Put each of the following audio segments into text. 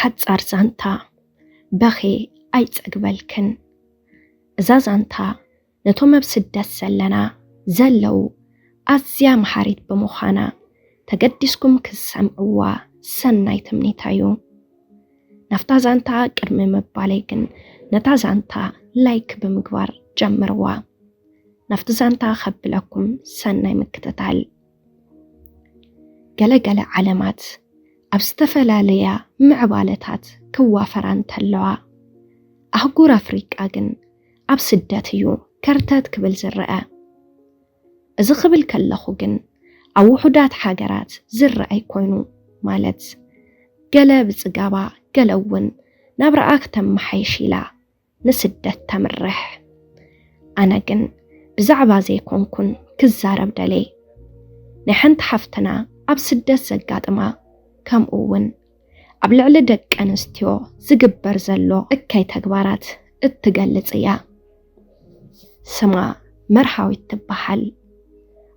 ሓጻር ዛንታ፣ በኼ ኣይጸግበልክን። እዛ ዛንታ ነቶም ኣብ ስደት ዘለና ዘለዉ ኣዝያ መሓሪት ብምዃና፣ ተገዲስኩም ክትሰምዕዋ ሰናይ ትምኒተይ'ዩ። ናብታ ዛንታ ቅድሚ ምባለይ ግን፣ ነታ ዛንታ ላይክ ብምግባር ጀምርዋ። ናብቲ ዛንታ ከብለኩም ሰናይ ምክትታል። ገለ ገለ ዓለማት ኣብ ዝተፈላለያ ምዕባለታት ክዋፈራ እንተለዋ፣ ኣህጉር ኣፍሪቃ ግን ኣብ ስደት እዩ ከርተት ክብል ዝረኣ። እዚ ክብል ከለኹ ግን፣ ኣብ ውሑዳት ሃገራት ዝረኣይ ኮይኑ፣ ማለት፣ ገለ ብጽጋባ፣ ገለ እውን ናብራኣ ክተመሓይሽ ኢላ ንስደት ተምርሕ። ኣነ ግን ብዛዕባ ዘይኮንኩን ክዛረብ ደልየ። ናይ ሓንቲ ሓፍትና ኣብ ስደት ዘጋጥማ፣ ከምኡ እውን ኣብ ልዕሊ ደቂ ኣንስትዮ ዝግበር ዘሎ እከይ ተግባራት እትገልጽ እያ። ስማ መርሃዊት ትበሃል።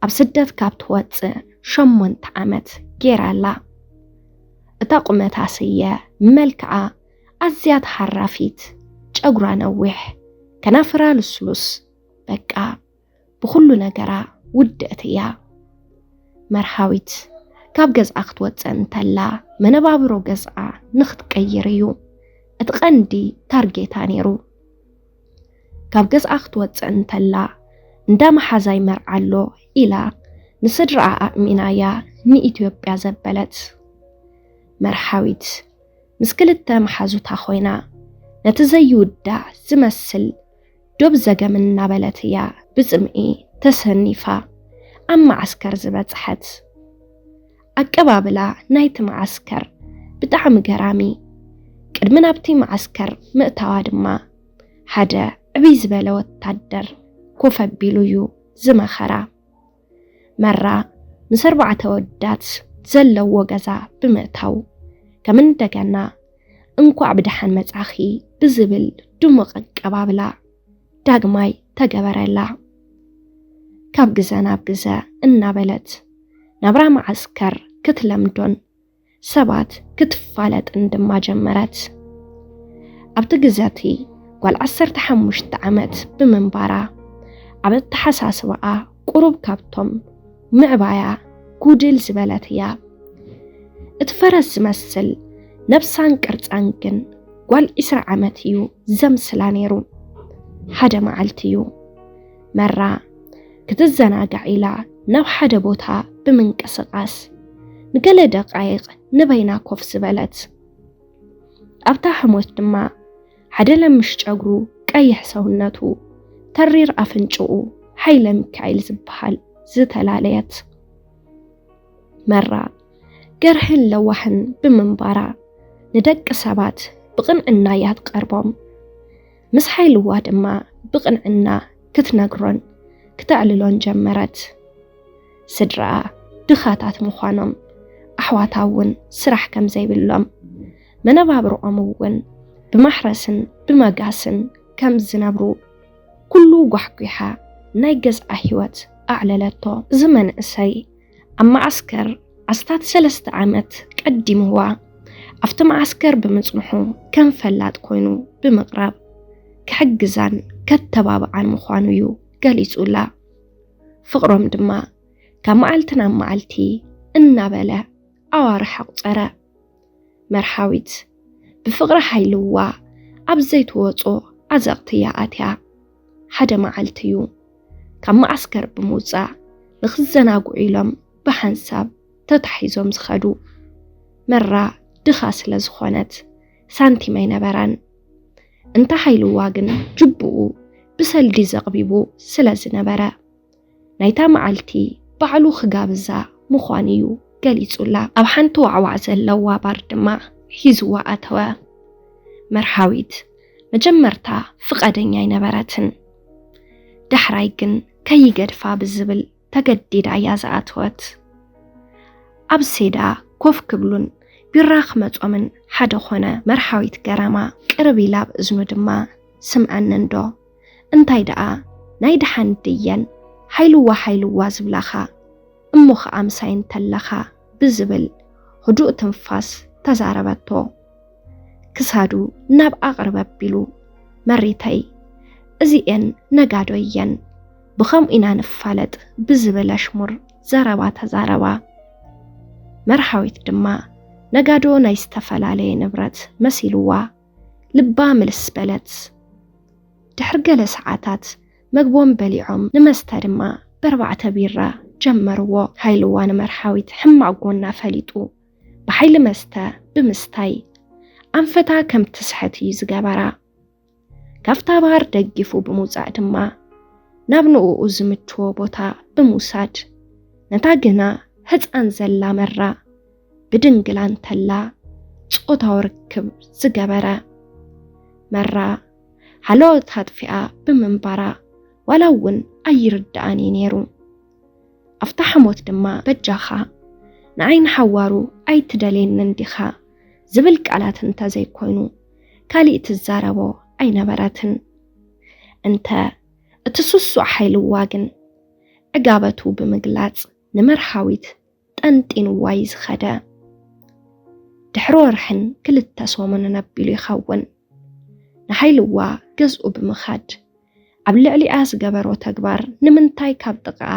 ኣብ ስደት ካብ ትወጽእ ሸሞንተ ዓመት ጌራ ኣላ። እታ ቁመታ ስየ፣ መልክዓ ኣዝያ ተሃራፊት፣ ጨጉራ ነዊሕ፣ ከናፍራ ልስሉስ፣ በቃ ብኹሉ ነገራ ውድእቲ እያ። መርሃዊት ካብ ገዝኣ ክትወጽእ እንተላ፣ መነባብሮ ገዝኣ ንኽትቀይር እዩ እቲ ቀንዲ ታርጌታ ነይሩ። ካብ ገዝኣ ክትወጽእ እንተላ፣ እንዳ መሓዛይ መርዓ ኣሎ ኢላ ንስድራኣ ኣእሚናያ ንኢትዮጵያ ዘበለት። መርሃዊት ምስ ክልተ መሓዙታ ኮይና፣ ነቲ ዘይውዳእ ዝመስል ዶብ ዘገም እናበለት እያ ብጽምኢ ተሰኒፋ ኣብ መዓስከር ዝበጽሐት። ኣቀባብላ ናይቲ መዓስከር ብጣዕሚ ገራሚ። ቅድሚ ናብቲ መዓስከር ምእታዋ ድማ፣ ሓደ ዕብይ ዝበለ ወታደር ኮፍ ኣቢሉ እዩ ዝመኸራ። መራ ምስ ኣርባዕተ ኣወዳት ዘለዎ ገዛ ብምእታው፣ ከም እንደገና "እንኳዕ ብደሓን መጻኺ" ብዝብል ድሙቕ ኣቀባብላ ዳግማይ ተገበረላ። ካብ ግዘ ናብ ግዘ እናበለት ናብራ መዓስከር ክትለምዶን ሰባት ክትፋለጥን ድማ ጀመረት። ኣብቲ ግዘ እቲ ጓል ዓሰርተ ሓሙሽተ ዓመት ብምንባራ፣ ኣብ ኣተሓሳስባኣ ቁሩብ ካብቶም ምዕባያ ጉድል ዝበለት እያ። እቲ ፈረስ ዝመስል ነብሳን ቅርጻን ግን ጓል ዒስራ ዓመት እዩ ዘምስላ ነይሩ። ሓደ መዓልቲ እዩ መራ ክትዘናጋዕ ኢላ ናብ ሓደ ቦታ ብምንቅስቓስ፣ ንገለ ደቃይቕ ንበይና ኮፍ ዝበለት። ኣብታ ህሞት ድማ ሓደ ለምሽ ጨጉሩ፣ ቀይሕ ሰውነቱ፣ ተሪር ኣፍንጭኡ፣ ሃይለ ሚካኤል ዝበሃል ዝተላለየት። መራ ገርህን ለዋህን ብምንባራ፣ ንደቂ ሰባት ብቕንዕና እያ ትቐርቦም። ምስ ሓይልዋ ድማ ብቕንዕና ክትነግሮን ክተዕልሎን ጀመረት። ስድራኣ ድኻታት ምዃኖም፣ ኣሕዋታ እውን ስራሕ ከም ዘይብሎም፣ መነባብሮኦም እውን ብማሕረስን ብመጋስን ከም ዝነብሩ ኩሉ ጓሕጒሓ ናይ ገዝኣ ህይወት ኣዕለለቶ። እዚ መንእሰይ ኣብ መዓስከር ኣስታት ሰለስተ ዓመት ቀዲምዋ ኣብቲ መዓስከር ብምጽንሑ ከም ፈላጥ ኮይኑ ብምቕራብ ክሕግዛን ከተባብዓን ምዃኑ እዩ ገሊጹላ። ፍቕሮም ድማ ካብ መዓልቲ ናብ መዓልቲ እናበለ ኣዋርሕ ኣቑጸረ። መርሃዊት ብፍቕሪ ሓይልዋ ኣብ ዘይትወጾ ኣዘቕቲ እያ ኣትያ። ሓደ መዓልቲ እዩ ካብ መዓስከር ብምውጻእ ንኽዘናግዑ ኢሎም ብሓንሳብ ተታሒዞም ዝኸዱ። መራ ድኻ ስለ ዝኾነት ሳንቲም ኣይነበራን። እንተ ሓይልዋ ግን ጅቡኡ ብሰልዲ ዘቕቢቡ ስለ ዝነበረ፣ ናይታ መዓልቲ ባዕሉ ክጋብዛ ምዃኑ እዩ ገሊጹላ። ኣብ ሓንቲ ዋዕዋዕ ዘለዋ ባር ድማ ሒዝዋ ኣተወ። መርሃዊት መጀመርታ ፍቓደኛ ኣይነበረትን። ዳሕራይ ግን ከይገድፋ ብዝብል ተገዲዳ እያ ዝኣተወት። ኣብ ሴዳ ኮፍ ክብሉን ቢራ ክመጾምን ሓደ ኾነ። መርሃዊት ገረማ ቅርብ ኢላ ኣብ እዝኑ ድማ፣ "ስምዐኒ እንዶ፣ እንታይ ደኣ ናይ ደሓን ድየን ሓይልዋ ሓይልዋ ዝብላኻ? እሞ ኸኣ ምሳይ እንተለኻ?" ብዝብል ህዱእ ትንፋስ ተዛረበቶ። ክሳዱ ናብ ኣቕርብ ኣቢሉ፣ "መሪተይ፣ እዚኤን ነጋዶ እየን፣ ብኸምኡ ኢና ንፋለጥ" ብዝብል ኣሽሙር ዘረባ ተዛረባ። መርሃዊት ድማ ነጋዶ ናይ ዝተፈላለየ ንብረት መሲልዋ፣ ልባ ምልስ በለት። ድሕሪ ገለ ሰዓታት መግቦም በሊዖም፣ ንመስተ ድማ በርባዕተ ቢራ ጀመርዎ። ሃይልዋ ንመርሃዊት ሕማቕ ጎና ፈሊጡ፣ ብሓይሊ መስተ ብምስታይ ኣንፈታ ከም ትስሕት እዩ ዝገበራ። ካብታ ባር ደጊፉ ብምውጻእ ድማ ናብ ንዕኡ ዝምችዎ ቦታ ብምውሳድ፣ ነታ ግና ህጻን ዘላ መራ ብድንግላ እንተላ ጾታዊ ርክብ ዝገበረ። መራ ሓለወታ ኣጥፊኣ ብምንባራ ዋላ እውን ኣይርድኣን እዩ ነይሩ። ኣብታ ሓሞት ድማ፣ "በጃኻ ንዓይ ንሓዋሩ ኣይትደልየንን ዲኻ?" ዝብል ቃላት እንተዘይኮይኑ ካሊእ ትዛረቦ ኣይነበረትን። እንተ እቲ ስሱዕ ሓይልዋ ግን ዕጋበቱ ብምግላጽ ንመርሃዊት ጠንጢንዋ እዩ ዝኸደ። ድሕሪ ወርሕን ክልተ ሰሙንን ኣቢሉ ይኸውን፣ ንሓይልዋ ገዝኡ ብምኻድ ኣብ ልዕሊኣ ዝገበሮ ተግባር ንምንታይ ካብ ጥቓኣ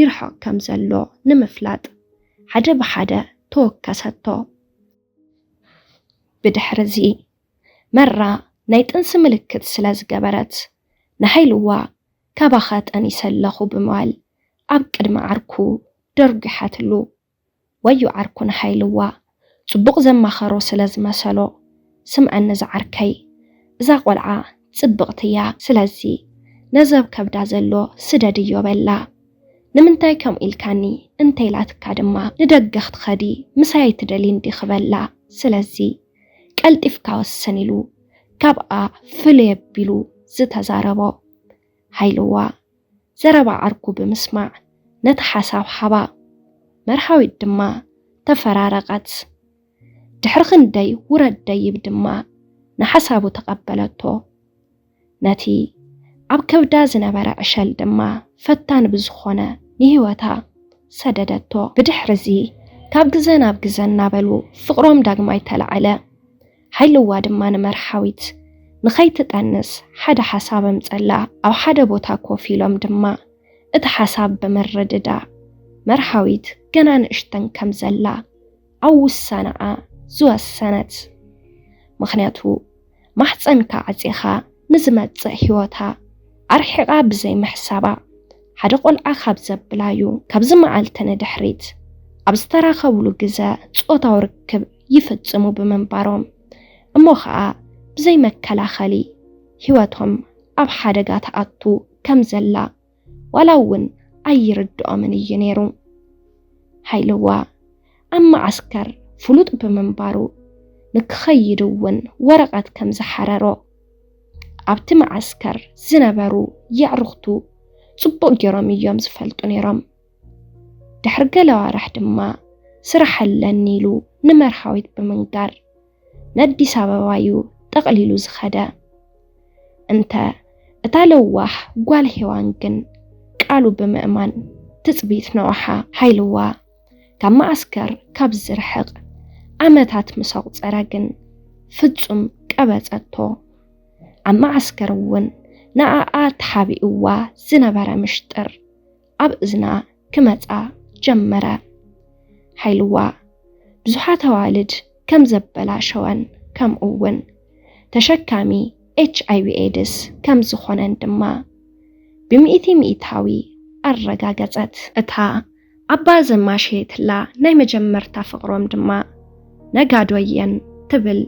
ይርሕቕ ከም ዘሎ ንምፍላጥ ሓደ ብሓደ ተወከሰቶ። ብድሕርዚ መራ ናይ ጥንሲ ምልክት ስለ ዝገበረት፣ ንሓይልዋ "ካባኻ ጠኒሰ ኣለኹ" ብምባል ኣብ ቅድሚ ዓርኩ ደርጒሓትሉ። ወዮ ዓርኩ ንሓይልዋ ጽቡቕ ዘማኸሮ ስለ ዝመሰሎ፣ "ስምዐኒ ዝዓርከይ፣ እዛ ቆልዓ ጽብቕቲ እያ፣ ስለዚ ነዚ ኣብ ከብዳ ዘሎ ስደድዮ" በላ። "ንምንታይ ከምኡ ኢልካኒ?" እንተ ኢላትካ ድማ፣ "ንደገ ክትኸዲ ምሳይ ኣይትደልይን ዲኺ?" በላ። ስለዚ ቀልጢፍካ ወስን ኢሉ ካብኣ ፍልይ ኣቢሉ ዝተዛረቦ። ሃይልዋ ዘረባ ዓርኩ ብምስማዕ ነቲ ሓሳብ ሃባ። መርሃዊት ድማ ተፈራረቐት። ድሕሪ ክንደይ ውረድ ደይብ ድማ ንሓሳቡ ተቐበለቶ። ነቲ ኣብ ከብዳ ዝነበረ ዕሸል ድማ ፈታኒ ብዝኾነ ንህይወታ ሰደደቶ። ብድሕርዚ ካብ ግዘ ናብ ግዘ እናበሉ ፍቕሮም ዳግማይ ተላዕለ። ሓይልዋ ድማ ንመርሃዊት ንኸይትጠንስ ሓደ ሓሳብ ኣምጸላ። ኣብ ሓደ ቦታ ኮፍ ኢሎም ድማ እቲ ሓሳብ ብምርድዳእ፣ መርሃዊት ገና ንእሽተን ከም ዘላ ኣብ ውሳነኣ ዝወሰነት። ምኽንያቱ ማሕጸንካ ዓጺኻ ንዝመጽእ ህይወታ ኣርሒቓ ብዘይ ምሕሳባ፣ ሓደ ቆልዓ ካብ ዘብላዩ ካብዚ መዓልቲ ንድሕሪት ኣብ ዝተራኸብሉ ግዘ ጾታዊ ርክብ ይፍጽሙ ብምንባሮም፣ እሞ ኸኣ ብዘይ መከላኸሊ ህይወቶም ኣብ ሓደጋ ትኣቱ ከም ዘላ ዋላ እውን ኣይርድኦምን እዩ ነይሩ። ሃይልዋ ኣብ መዓስከር ፍሉጥ ብምንባሩ፣ ንክኸይድ እውን ወረቐት ከም ዝሓረሮ ኣብቲ መዓስከር ዝነበሩ የዕሩኽቱ ጽቡቕ ገይሮም እዮም ዝፈልጡ ነይሮም። ድሕሪ ገለ ኣዋርሕ ድማ ስራሕ ኣለኒ ኢሉ ንመርሃዊት ብምንጋር፣ "ንኣዲስ ኣበባ እዩ ጠቕሊሉ ዝኸደ።" እንተ እታ ለዋህ ጓል ሄዋን ግን ቃሉ ብምእማን ትጽቢት ነዋሓ። ሃይልዋ ካብ መዓስከር ካብ ዝርሕቕ ዓመታት ምስ ኣቑጸረ ግን ፍጹም ቀበጸቶ። ኣብ መዓስከር እውን ንኣኣ ተሓቢእዋ ዝነበረ ምሽጥር ኣብ እዝና ክመጻ ጀመረ። ሓይልዋ ብዙሓት ኣዋልድ ከም ዘበላሸወን፣ ከምኡ እውን ተሸካሚ ኤች ኣይ ቪ ኤድስ ከም ዝኾነን ድማ ብሚእቲ ሚእታዊ ኣረጋገጸት። እታ ኣባ ዘማሸየትላ ናይ መጀመርታ ፍቕሮም ድማ ነጋዶ እየን ትብል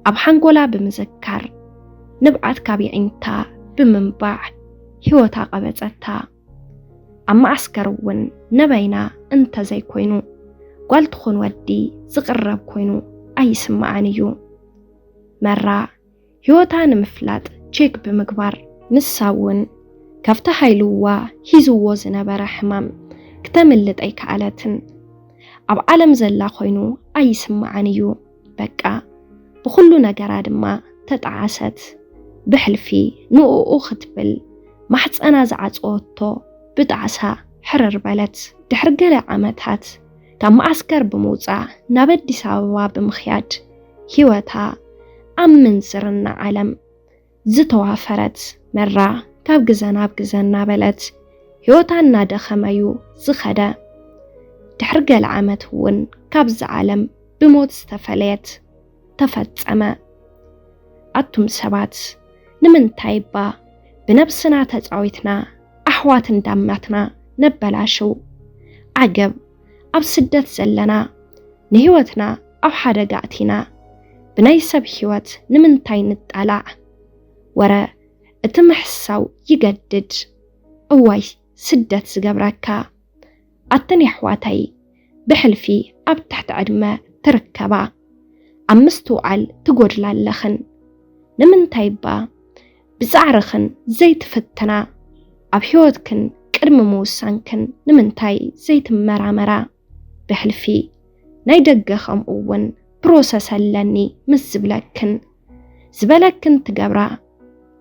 ኣብ ሓንጎላ ብምዝካር፣ ንብዓት ካብ የዒንታ ብምንባዕ ህይወታ ቀበጸታ። ኣብ መዓስከር እውን ንበይና እንተዘይኮይኑ፣ ጓል ትኹን ወዲ ዝቕረብ ኮይኑ ኣይስምዓን እዩ። መራ ህይወታ ንምፍላጥ ቼክ ብምግባር፣ ንሳ እውን ካብቲ ሃይልዋ ሒዝዎ ዝነበረ ሕማም ክተምልጥ ኣይከኣለትን። ኣብ ዓለም ዘላ ኮይኑ ኣይስምዓን እዩ። በቃ፣ ብኹሉ ነገራ ድማ ተጠዓሰት። ብሕልፊ ንእኡ ክትብል ማሕጸና ዝዓጸወቶ ብጣዕሳ ሕርር በለት። ድሕሪ ገለ ዓመታት ካብ መዓስከር ብምውጻእ ናብ ኣዲስ ኣበባ ብምኽያድ ህይወታ ኣብ ምንዝርና ዓለም ዝተዋፈረት መራ ካብ ግዘ ናብ ግዘ እናበለት ህይወታ እናደኸመ እዩ ዝኸደ። ድሕሪ ገለ ዓመት እውን ካብዛ ዓለም ብሞት ዝተፈለየት ተፈጸመ። ኣቱም ሰባት፣ ንምንታይ እባ ብነብስና ተጻዊትና ኣሕዋት እንዳማትና ነበላሽው? ዓገብ፣ ኣብ ስደት ዘለና ንህይወትና ኣብ ሓደጋ ኣእቲና ብናይ ሰብ ህይወት ንምንታይ ንጣላዕ? ወረ እቲ ምሕሳው ይገድድ። እዋይ ስደት ዝገብረካ። ኣተን የሕዋተይ ብሕልፊ ኣብ ትሕቲ ዕድመ ትርከባ፣ ኣብ ምስትውዓል ትጎድላ ኣለኽን። ንምንታይ እባ ብጻዕርኽን ዘይትፍትና? ኣብ ህይወትክን ቅድሚ ምውሳንክን ንምንታይ ዘይትመራመራ? ብሕልፊ ናይ ደገ ከምኡ እውን ፕሮሰስ ኣለኒ ምስ ዝብለክን ዝበለክን ትገብራ፣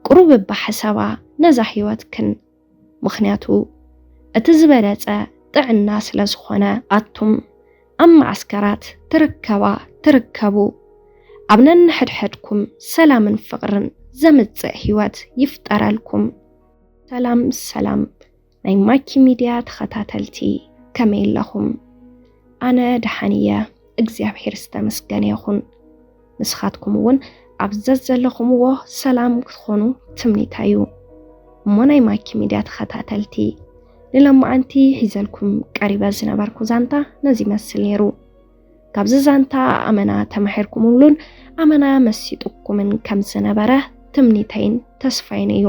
ቁሩብ እባ ሕሰባ ነዛ ህይወትክን። ምኽንያቱ እቲ ዝበለጸ ጥዕና ስለ ዝኾነ። ኣቱም ኣብ መዓስከራት ትርከባ ትርከቡ፣ ኣብ ነንሕድሕድኩም ሰላምን ፍቕርን ዘምጽእ ህይወት ይፍጠረልኩም። ሰላም ሰላም ናይ ማኪ ሚድያ ተኸታተልቲ፣ ከመይ ኣለኹም? ኣነ ደሓን እየ፣ እግዚኣብሔር ዝተመስገነ ይኹን። ንስኻትኩም እውን ኣብ ዘዘለኹምዎ ሰላም ክትኾኑ ትምኒተይ እዩ። እሞ ናይ ማኪ ሚድያ ተኸታተልቲ፣ ንሎማዓንቲ ሒዘልኩም ቀሪበ ዝነበርኩ ዛንታ ነዚ ይመስል ነይሩ። ካብዚ ዛንታ ኣመና ተማሒርኩምሉን ኣመና መሲጥኩምን ከም ዝነበረ ትምኒተይን ተስፋይን እዩ።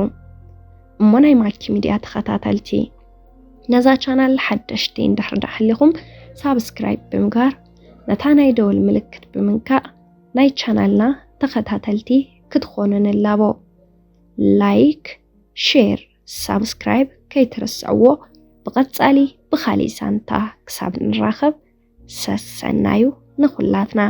እሞ ናይ ማኪ ሚድያ ተኸታተልቲ፣ ነዛ ቻናል ሓደሽቲ እንድሕር ደኣ ሃሊኹም ሳብስክራይብ ብምግባር ነታ ናይ ደወል ምልክት ብምንካእ ናይ ቻናልና ተኸታተልቲ ክትኾኑ ንላቦ። ላይክ፣ ሼር፣ ሳብስክራይብ ከይትርስዕዎ። ብቐጻሊ ብኻሊእ ዛንታ ክሳብ ንራኸብ ሰሰናዩ ንኹላትና።